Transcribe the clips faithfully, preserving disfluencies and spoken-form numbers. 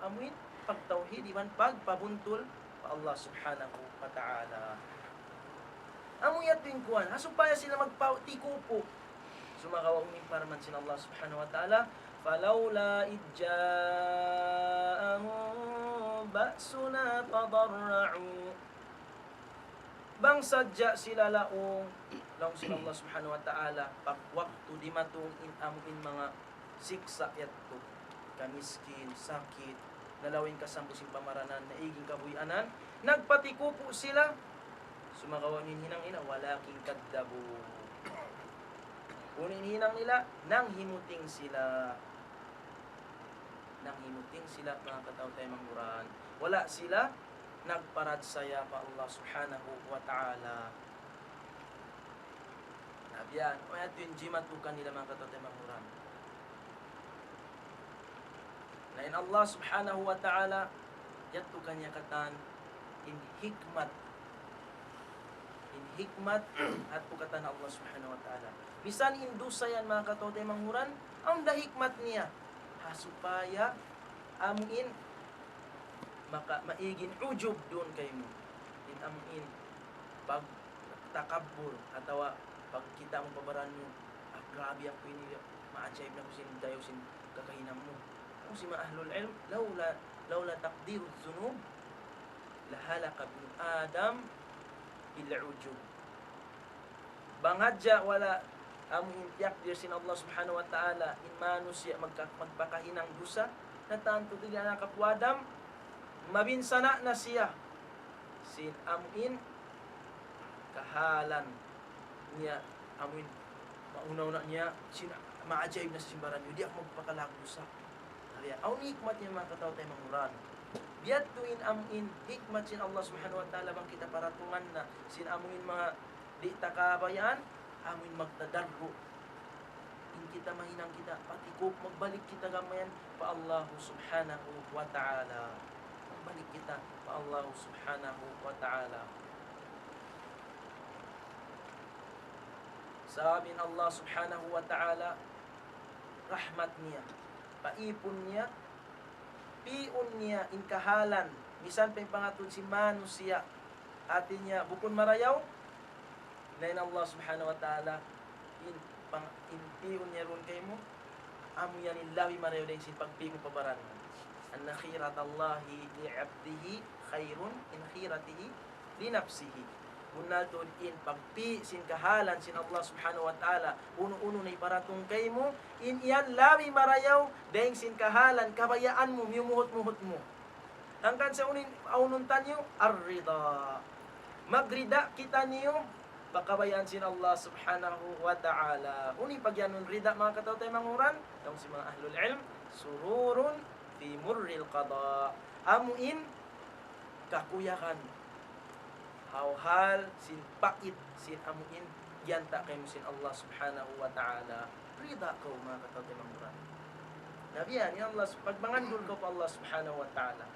amuin pagtawhid iban pagpabuntul pa Allah Subhanahu wa Ta'ala. Amu yadtu in kuwan, ha supaya sila magpatikupu. Sumagawa' unu in parman sin Allah Subhanahu wa Ta'ala, فلولا إذ جاءهم بأسنا تضرعوا. Bang sadja sila laung, laung sin Allah Subhanahu wa Ta'ala, pag waktu dimatung in amu in manga siksa' yadtu, kamiskin, sakit, nalawa' in kasambu sin pamaranan, naig in kabuhianan, nagpatikupu sila, sumagawa' unu in hinang nila, ولكن كذبوا. Unu in hinang nila, nanghimuting sila. Nanghimuting sila, manga kataw-taymanghuran. Wala' sila nagparachaya pa Allah Subhanahu wa Ta'ala. Na biya' yan, o yadtu in jimatu kanila, manga kataw-taymanghuran. Na in Allah Subhanahu wa Ta'ala, yadtu kaniya katan in hikmat. In hikmat, yadtu katan Allah Subhanahu wa Ta'ala. Misan in dusa yan, manga kataw-taymanghuran, awn da hikmat niya. Ha supaya amuin maka-, maig in ujub duun kaymu. In amuin pagtakabbur atawa pagkita' mu pa baran mu, "Ah, grabe aku ini, maajaib na aku sin dayaw sin kakahinang mu." Laung sin manga ahlul ilm, لولا، لولا تقدير الذنوب لهلك ابن آدم بالعجب. Bang hadja wala' amu in tiyakdir sin Allah Subhanahu wa Ta'ala, in manusiya' magka-, magpakahinang dusa, na tantu di' na kapu Adam, mabinsana' na siya sin amu in kahalan niya, amu in mauna-una niya, sin, maajaib na sin baran niya, di' aku magpakalaggu' sa. Hariya, awn hikmat niya, manga kataw-taymanghuran. Biya' yadtu in amu in hikmat sin Allah Subhanahu wa Ta'ala bang kita paratungan na sin amu in manga di' ta kabayaan, amu in magtadarru'. In kita mahinang kita, patikup, magbalik kita gamayan pa Allah Subhanahu wa Ta'ala. Magbalik kita pa Allah Subhanahu wa Ta'ala. Sabab in Allah Subhanahu wa Ta'ala, rahmat niya, paipun niya, piun niya in kahalan, misan pa in pangatud sin manusiya', hati niya bukun marayaw, na in Allah Subhanahu wa Ta'ala, in pang-, in piun niya duun kaymu, amu yan in labi marayaw dayn sin pagpi' mu pa baran mu. إن خيرة الله لعبده خير من خيرته لنفسه. Bunnal tuud in pagpi' sin kahalan sin Allah Subhanahu wa Ta'ala, unu-unu na hiparatung kaymu, in yan labi marayaw dayn sin kahalan kabayaan mu, miyumuhut-muhut mu. Hangkan sa unu in awnun taniyu, الرضا. Magrida kitaniyu pa kabayaan sin Allah Subhanahu wa Ta'ala. Unu in pagiyanun rida, manga kataw-taymanghuran? Laung sin manga ahlul ilm, سرور في مر القضاء. Amu in kakuyagan ha hal sin pait sin amu in giyanta' kaymu sin Allah Subhanahu wa Ta'ala. Rida kaw, manga kataw-taymanghuran. Na biya' yan, in Allah, pagmangandul kaw pa Allah Subhanahu wa Ta'ala.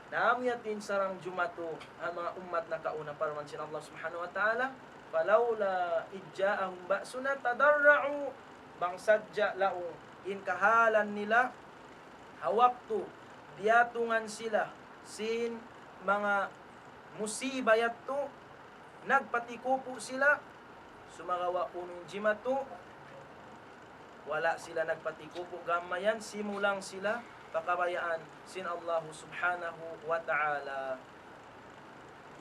Na amu yadtu in sarang jumatu ha manga ummat nakauna, parman sin Allah Subhanahu wa Ta'ala, فلولا إذ جاءهم بأسنا تضرعوا. Bang sadja laung in kahalan nila, ha waktu diyatungan sila sin manga musiba yadtu, nagpatikupu sila, sumagawa' unu in jimatu, wala' sila nagpatikupu, gam mayan simulang sila pa kabayaan sin Allahu Subhanahu wa Ta'ala.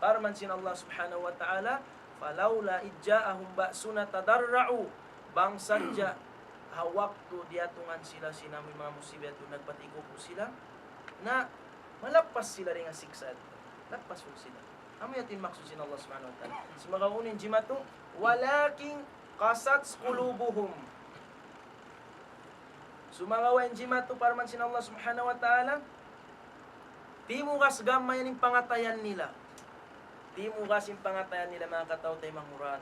Parman sin Allah Subhanahu wa Ta'ala, فلولا إذ جاءهم بأسنا تضرعوا. Bang sadja ha waktu diyatungan sila sin amu in manga musiba yadtu, nagpatikupu sila, na malappas sila dayn ha siksa' yadtu. Lappasun sila. Amu yadtu in maksud sin Allah Subhanahu wa Ta'ala. Sumagawa' unu in jimatu, ولكن قست قلوبهم. Sumagawa' in jimatu, parman sin Allah Subhanahu wa Ta'ala, timugas gam mayan in pangatayan nila. Timugas in pangatayan nila, manga kataw-taymanghuran.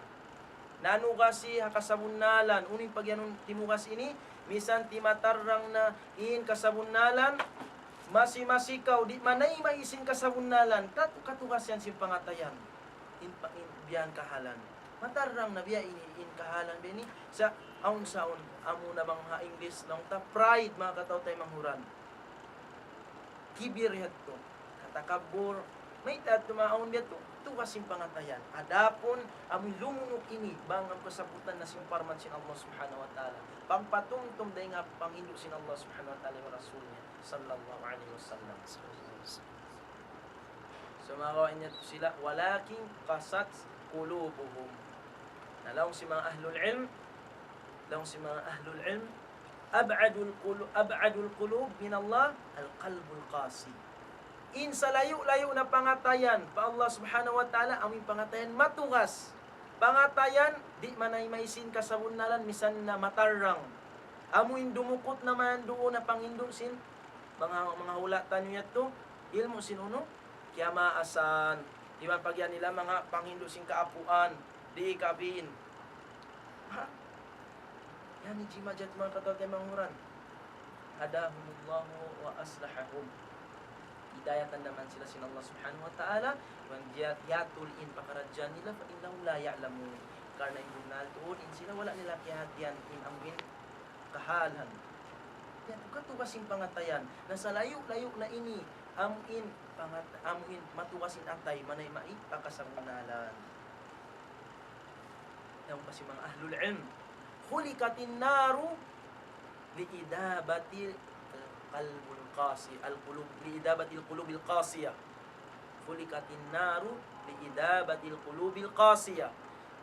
Nanugasi ha kasabunnalan. Unu in pagiyanun timugas ini? Misan timatarrang na in kasabunnalan, masi-masi kaw, di' manayma' sin kasabunnalan. Kat-, katugas yan sin pangatayan. In pa-, in biya' yan kahalan. Matarrang na biya' ini, in kahalan biya' ini. Sa' awn sa awn, amu na bang ha English laung ta, pride, manga kataw-taymanghuran. Kibir yadtu, katakabbur, mayta' yadtu maawn biya' yadtu, tugas sin pangatayan. Adapun amu in lumunuk ini, bang amu kasabutan na sin parman sin Allah Subhanahu wa Ta'ala, pagpatumtum dayn ha panghindu' sin Allah Subhanahu wa Ta'ala wa Rasul niya, sallallahu alayhi wasallam. Sumagawa' in yadtu sila, ولكن قست قلوبهم. Na laung sin manga ahlul ilm, laung sin manga ahlul ilm, أبعد القلو-، أبعد القلوب من الله القلب القاسي. In salayu'-layu' na pangatayan pa Allah Subhanahu wa Ta'ala, amu in pangatayan matugas. Pangatayan, di' manayma' sin kasabunnalan, misan na matarrang. Amu in dumukut na mayan duun na panghindu' sin manga, manga hula' taniyu yadtu, ilmu' sin unu, kiyamaasan. Iban pag-iyan nila manga panghindu' sin kaapuan, di' kabin. Ha? Yan in jimajat manga kataw-taymanghuran. هداهم الله وأصلحهم. Hidayatan da man sila sin Allah Subhanahu wa Ta'ala, iban jiya-, yatul in pakaradjaan nila, فإنهم لا يعلمون. Karna' in bunnal tuud in sila wala' nila kiyahatihan in amu in kahalan. Yan, katugas sin pangatayan. Na salayu'-layu' na ini, amu in pangat-, amu in matugas in atay, manayma' in pakasabunnalan. Laung pa sin manga ahlul ilm, خلقت النار لإذابة القلب القاسي، القلوب، لإذابة القلوب القاسية. خلقت النار لإذابة القلوب القاسية.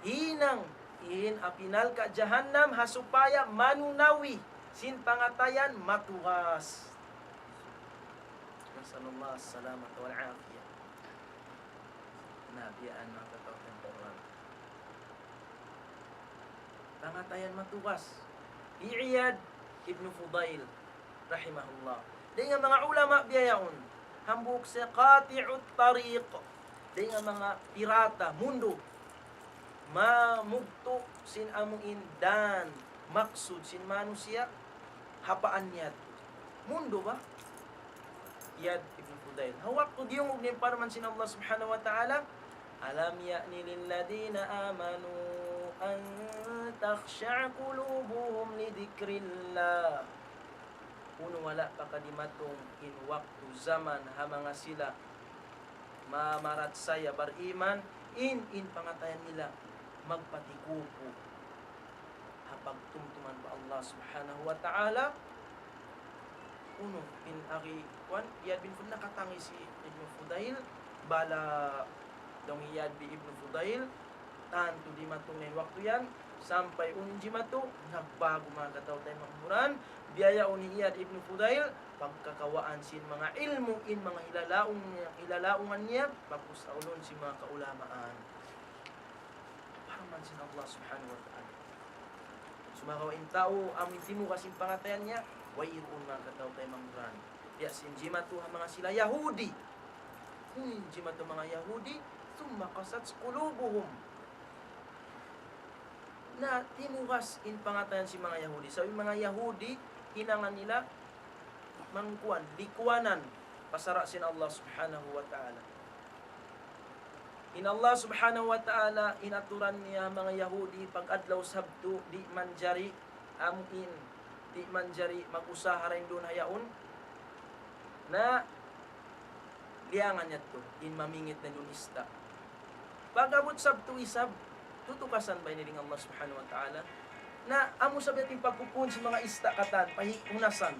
Hinang in api narka' jahannam ha supaya manunawi sin pangatayan matugas. نسأل الله السلامة والعافية. Na, biya' yan manga kataw-taymanghuran. Pangatayan matugas. Hi Iyad ibn Fudail, rahimahullah. Dayn ha manga ulama biya' yaun. Hambuuk siya qati'ut tariq. Dayn ha manga pirata, mundu. Mamugtu' sin amu in dan, maksud sin manusiya', ha paan niya yadtu. Mundu ba? Iyad ibn Fudail. Ha waktu diyungug niya in parman sin Allah Subhanahu wa Ta'ala, ألم يأن للذين آمنوا أن تخشع قلوبهم لذكر الله. Unu wala' pa kadimatung in waktu zaman ha manga sila mamarachaya bariman, in, in pangatayan nila magpatikupu ha pagtumtuman pa Allah Subhanahu wa Ta'ala. Unu, in agi, kuwan, Iyad bin Fudail, nakatangis hi Ibnu Fudail, bala dayn hi Iyad bin Ibnu Fudail, tantu dimatung na in waktu yan, sampay unu in jimatu, nagbagu manga kataw-taymanghuran, biya' yaun hi Iyad ibn Fudail, pagkakawaan sin manga ilmu' in manga hilalaung niya, hilalaungan niya, pagpusaulun sin manga kaulamaan. Parman sin Allah Subhanahu wa Ta'ala. Sumagawa' in tau, amu in timugas in pangatayan niya, wayruun manga kataw-taymanghuran. Biya' sin jimatu ha manga sila Yahudi. Unu in jimatu manga Yahudi, ثم قست قلوبهم. Na timugas in pangatayan sin manga Yahudi. Sabab in manga Yahudi, hinangan nila mangkuan, likuanan pa sara' sin Allah Subhanahu wa Ta'ala. In Allah Subhanahu wa Ta'ala, in aturan niya manga Yahudi, pag-adlaw Sabtu, di' manjari, amu in, di' manjari mag-usaha dayn duun ha yaun. Na, liyangan yadtu, in mamingit na duun ista'. Pag-abut Sabtu isab, tutukasan ba ini dayn Allah Subhanahu wa Ta'ala? Na, amu isab yadtu in pagpupuun sin manga ista' katan, pahiunasan.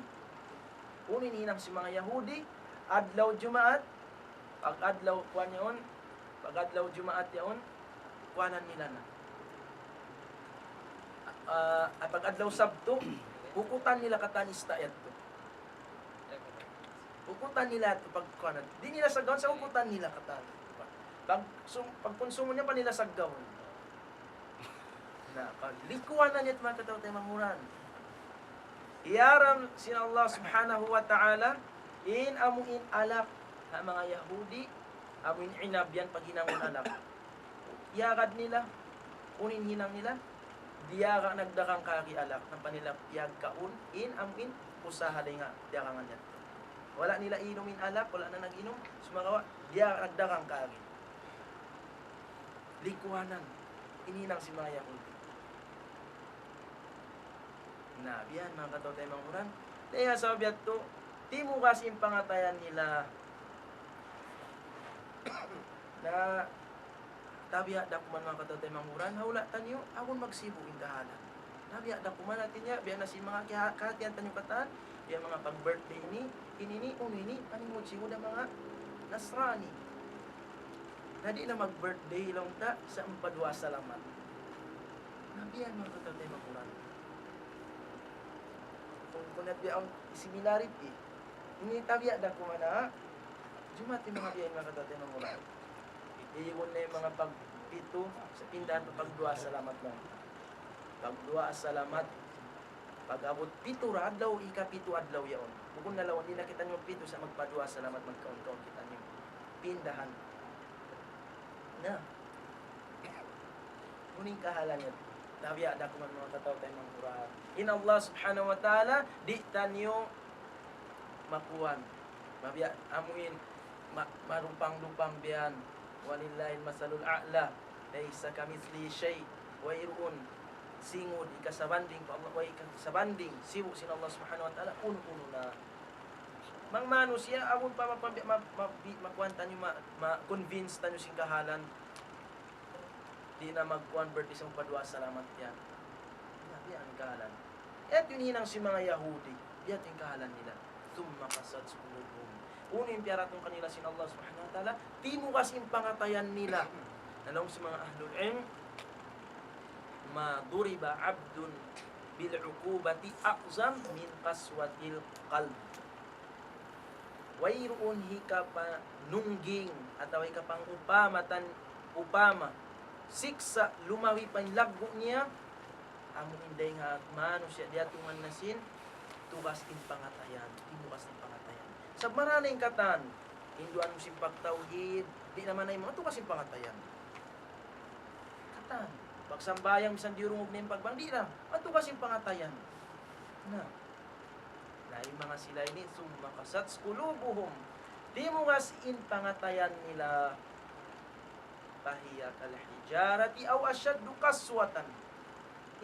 Unu in hinang sin manga Yahudi, adlaw Jumaat, pag-adlaw kuwan yaun, pag-adlaw Jumaat yaun, kuwanan nila na. Ah, ah, pag-adlaw Sabtu, hukutan nila katan ista' yadtu. Hukutan nila yadtu pagkuwanan. Di' nila saggawun sa' hukutan nila katan. Pag sum-, pagkonsumo niya pa nila saggawun. Na, pag likuanan niya manga kataw-taymanghuran. Hiyaram sin Allah Subhanahu wa Ta'ala, in amu in alak, ha manga Yahudi, amu in inab yan paghinangun alak. Iyagad nila, unu in hinang nila, diyara nagdagang kari alak, ampa nila piyagkaun, in amu in usaha dayn ha dagangan yadtu. Wala' nila inum in alak, wala' na nag-inum, sumagawa', diyara nagdagang kari. Likuanan. In hinang sin manga Yahudi. Na, biya' yan manga kataw-taymanghuran. Dayn ha sabab yadtu, Timugas in pangatayan nila. Na tabiya' da kuman manga kataw-taymanghuran, ha hula' taniyu, amun magsibu' in kahalan. Tabiya' da kuman, hati niya, biya' na sin manga kiha-, kahatihan taniyu katan, biya' manga pag-birthday ini, ini, ini, unu ini, panimud sibu' da manga Nasrani. Na di' na mag-birthday laung ta, sa' magpaduwaa salamat. Na biya' manga kataw-taymanghuran. Kung, kung nagbiya' ang similarity, ini tabiya' da kuman na, Jumaat in manga biya' ini manga kataw-taymanghuran. Iigun na in manga pagpitu, sa' pindahan pa pagduwaa salamat laung. Pagduwaa salamat. Pag-abut pitu ra adlaw, ikapitu adlaw yaun. Bukun na laung, di' na kitaniyu magpitu sa' magpaduwaa salamat, magkaun-kaun kitaniyu. Pindahan. Na. Unu in kahalan niya? Tabiya' da kuman manga kataw-taymanghuran. In Allah Subhanahu wa Ta'ala, di' taniyu makuan. Mabiya', amuin, ma-, marupang-dupang biya' yan. وَلِلَّهِ الْمَثَلُ الْأَعْلَى لَيْسَ كَمِثْلِهِ شَيْءٌ. Wayruun singud, hikasabanding pa Allah, way hikasabanding, sibu' sin Allah Subhanahu wa Ta'ala, unu-unu na. Manga manusiya', amun pa ma-, ma-, ma-, ma-, makuan taniyu, ma-, ma-, convince taniyu sin kahalan. Di' na magkuan birthday sa' magpaduwaa salamat yan. Na, biya' yan in kahalan. Yadtu in hinang sin manga Yahudi. Biya' yadtu in kahalan nila. ثُمَّ قَسَتْ قُلُوبُهُمْ. Unu in piyaratung kanila sin Allah Subhanahu wa Ta'ala? Timugas in pangatayan nila. Na laung sin manga ahlul ilm, مَا ضُرِبَ عَبْدٌ بِالْعُقُوبَةِ أَعْظَمَ مِنْ قَسْوَةِ الْقَلْبِ. Wayruun hikapanungging atawa hikapangupama, tan-, upama, siksa' lumabi pa in laggu' niya, amu in dayng ha manusiya' diyatungan na sin tugas in pangatayan, timugas in pangatayan. Sabab marana in katan, hinduan mu sin pagtawhid, di' naman na in manga tugas in pangatayan. Katan, pagsambahayang misan diyurungug na in pagbang, di' na, manga tugas in pangatayan. Na. Na, in manga sila ini, ثُمَّ قَسَتْ قُلُوبُهُمْ. Timugas in pangatayan nila. فَهِيَ كَالْحِجَارَةِ أَوْ أَشَدُّ قَسْوَةً.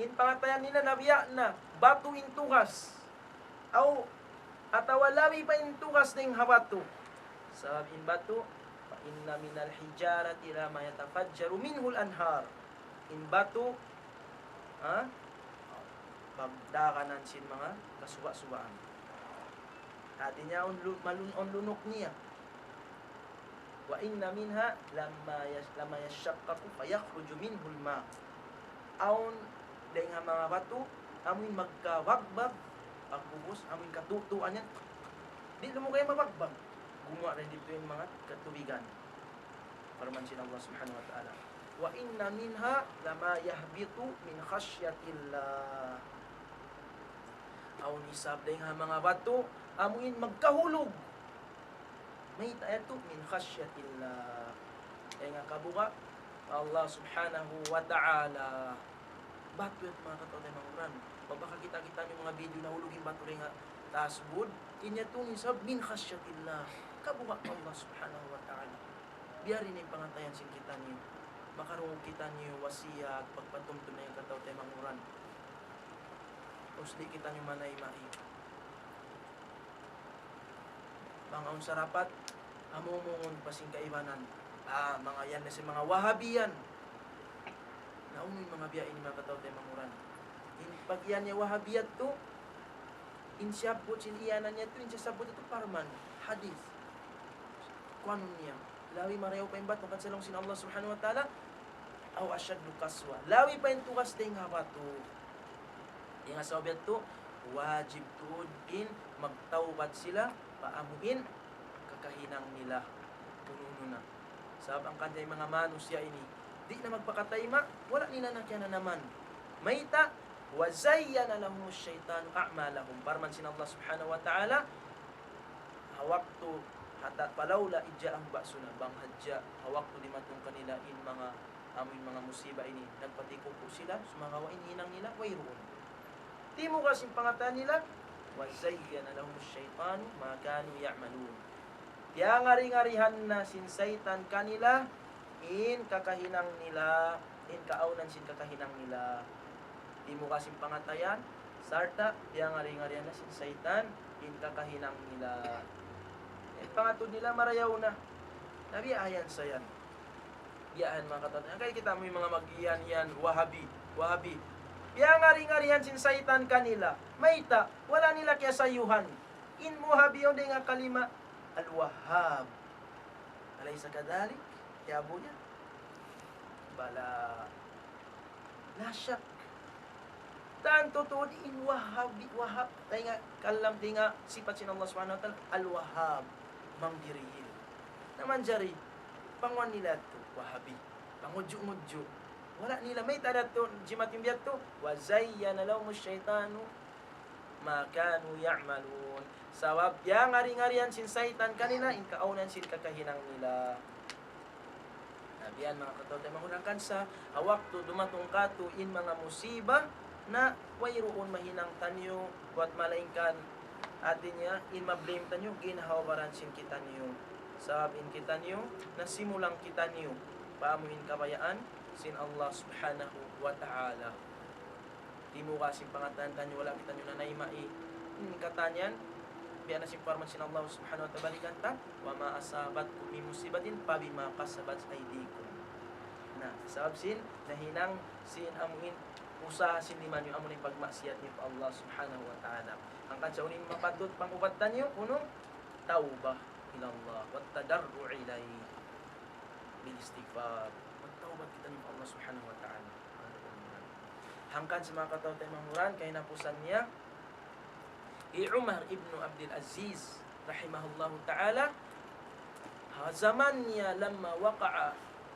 In pangatayan nila nabiya' na, batu in tugas. أَوْ, atawa labi pa in tugas dayn ha batu. Sabab in batu, فَإِنَّ مِنَ الْحِجَارَةِ لَمَا يَتَفَجَّرُ مِنْهُ الْأَنْهَارُ. In batu, ha? Pagdaganan sin manga kasuba'-subaan. Hati niya, awn lu-, malun-, awn lunuk niya. وَإِنَّ مِنْهَا لَمَا يَشْ-، لَمَا يَشَّقَّقُ فَيَخْرُجُ مِنْهُ الْمَاءُ. Awn dayn ha manga batu, amuin magkabagbag, pag'ubus, amuin katutuan yan. Di' lumugay mabagbag. Gumuwa' na didtu in manga katubigan. Parman sin Allah Subhanahu wa Ta'ala, وَإِنَّ مِنْهَا لَمَا يَهْبِطُ مِنْ خَشْيَةِ اللَّهِ. Awn isab dayn ha manga batu, amuin magkahulug. Mayta' yadtu? مِنْ خَشْيَةِ اللَّهِ. Dayn ha kabuga' Allah Subhanahu wa Ta'ala. Batu yadtu, manga kataw-taymanghuran. Bang makakita' kitaniyu manga video nahulug in batu dayn ha taas bud, in yadtu in sabab مِنْ خَشْيَةِ اللَّهِ. Kabuga' Allah Subhanahu wa Ta'ala. Biya' diin in pangatayan sin kitaniyu. Makarungug kitaniyu wasiyat, pagpatumtum na in kataw-taymanghuran. Ubus di' kitaniyu manay-may. Bang awn sarapat, amumungun pa sin kaibanan. Ah, manga yan na sin manga Wahabi yan. Na unu in manga biya' ini, manga kataw-taymanghuran. In pag-iyan niya Wahabi yadtu, in siyabbut sin iyanan niya yadtu, in siyabbut yadtu parman, hadith. Kuanun niya. Labi marayaw pa in batu, hangkan sa laung sin Allah Subhanahu wa Ta'ala, أَوْ أَشَدُّ قَسْوَةً. Labi pa in tugas dayn ha batu. Dayn ha sabab yadtu, wajib tuud in magtawbat sila pa amuin kakahinang nila. Unu-unu na. Sabab hangkan in manga manusiya' ini, di' na magpakatayma', wala' nila na kiyananaman. Mayta', وَزَيَّنَ لَهُمُ الشَّيْطَانُ أَعْمَالَهُمْ. Parman sin Allah Subhanahu wa Ta'ala, ha waktu hata, فَلَوْلَا إِذْ جَاءَهُمْ بَأْسُنَا, bang hadja ha waktu dimatung kanila in manga, amuin manga musiba ini, nagpatikuku sila, sumagawa' in hinang nila, wayruun. Timugas in pangatayan nila, وَزَيَّنَ لَهُمُ الشَّيْطَانُ مَا كَانُوا يَعْمَلُونَ. Piyangari-ngarihan na sin saytan kanila, in kakahinang nila, in kaawnan sin kakahinang nila. Timugas in pangatayan, sarta' piyangari-ngarihan na sin saytan, in kakahinang nila. In pangatud nila marayaw na. Na biya' yan sa yan. Biya' yan, manga kataw-taymanghuran. Kay kita' mu in manga mag-iyan-iyan, Wahabi, Wahabi. Piyangari-ngarihan sin saytan kanila. Mayta', wala' nila kiyasayuhan. In Wahabi yaun dayn ha kalima, Al-Wahhab. أليس كذلك يا أبويا؟ بلى. La shak. Tantu tuud in Wahabi, Wahhab, dayn ha kalam, dayn ha sipat sin Allah Subhanahu wa Ta'ala, Al-Wahhab, mangdirihil. Na manjari, panguwan nila yadtu, Wahabi. Pangudju'-ngudju'. Wala' nila, mayta' da yadtu, jimat in biya' yadtu, وزين لهم الشيطان ما كانوا يعملون. Sabab piyangari-ngarihan sin saytan kanila in kaawnan sin kakahinang nila. Na biya' yan, manga kataw-taymanghuran, hangkan sa ha waktu dumatung kātu' in manga musiba, na wayruun mahinang taniyu, buwat malaingkan hāti niya in ma-blame taniyu, ginhawa-baran sin kitaniyu. Sabab in kitaniyu, nasimulang kitaniyu pa amu in kabayaan sin Allah Subhanahu wa Ta'ala. Timuga' sin pangatayan taniyu, wala' kitaniyu nanayma' in katan yan. Biya' na sin parman sin Allah Subhanahu wa Ta'ala, balikan ta, وما أصابتكم من مصيبة فبما كسبت أيديكم. Na, sabab sin, nahinang sin amu in usaha sin lima niyu, amu in pagmaksiyat niyu pa Allah Subhanahu wa Ta'ala. Hangkan sa unu in mapatut pangubatan niyu, unu, tawbah ilallah, والتضرع إليه بالاستغفار. Magtawbat kitaniyu pa Allah Subhanahu wa Ta'ala. Hangkan sa, manga kataw-taymanghuran, kahinapusan niya, hi Umar ibn Abdul Aziz, rahimahullahu ta'ala, ha jaman niya, لما وقع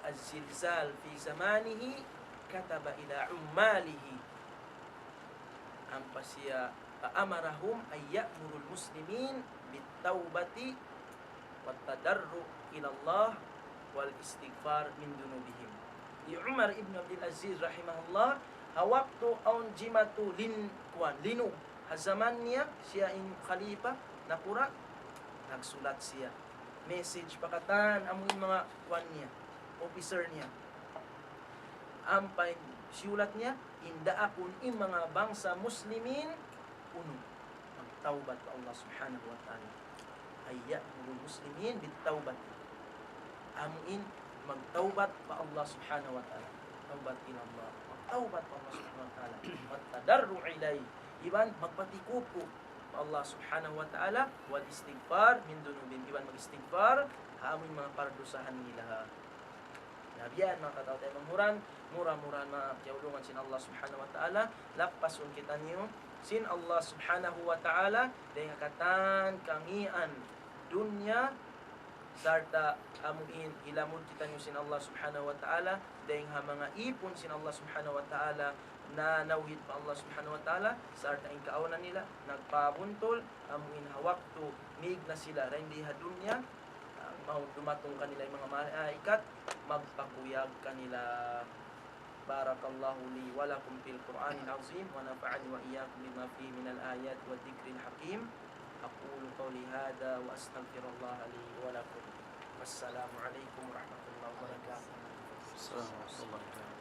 الزلزال في زمانه كتب إلى عماله. Ampa siya, فأمرهم أن يأمروا المسلمين بالتوبة والتضرع إلى الله والاستغفار من ذنوبهم. Hi Umar ibn Abdul Aziz rahimahullah, ha waktu awn jimatu lin-, kuwan, linug, ha jaman niya, siya in khalifa, nakura', nagsulat siya. Message pa katan, amu in manga kuwan niya, officer niya. Ampa in siyulat niya, in daakun in manga bangsa Muslimin, unu, magtawbat pa Allah Subhanahu wa Ta'ala. أن يأمروا المسلمين بالتوبة. Amu in magtawbat pa Allah Subhanahu wa Ta'ala. Tawbat ilallah. Magtawbat pa Allah Subhanahu wa Ta'ala. والتضرع إليه. Iban magpatikupu' pa Allah Subhanahu wa Ta'ala. والاستغفار من ذنوبهم. Iban mag-istighfar ha amu in manga pardusahan nila. Na biya' yan, manga kataw-taymanghuran, mura-murahan manga kiyaulungan sin Allah Subhanahu wa Ta'ala, lappasun kitaniyu sin Allah Subhanahu wa Ta'ala, dayn ha katan kangīan dunya, sarta' amu in hilamud kitaniyu sin Allah Subhanahu wa Ta'ala, dayn ha manga īpun sin Allah Subhanahu wa Ta'ala, nanawhid pa Allah Subhanahu wa Ta'ala, sarta' in kaawnan nila, nagpabuntul, amu in ha waktu mīg na sila, dayn di ha dunya, ah, mawn dumatung kanila in manga malaikat, magpakuyag kanila. بارك الله لي ولكم في القرآن العظيم، ونفعني وإياكم بما فيه من الآيات والذكر الحكيم. أقول قولي هذا وأستغفر الله لي ولكم. والسلام عليكم ورحمة الله وبركاته. السلام ورحمة الله وبركاته.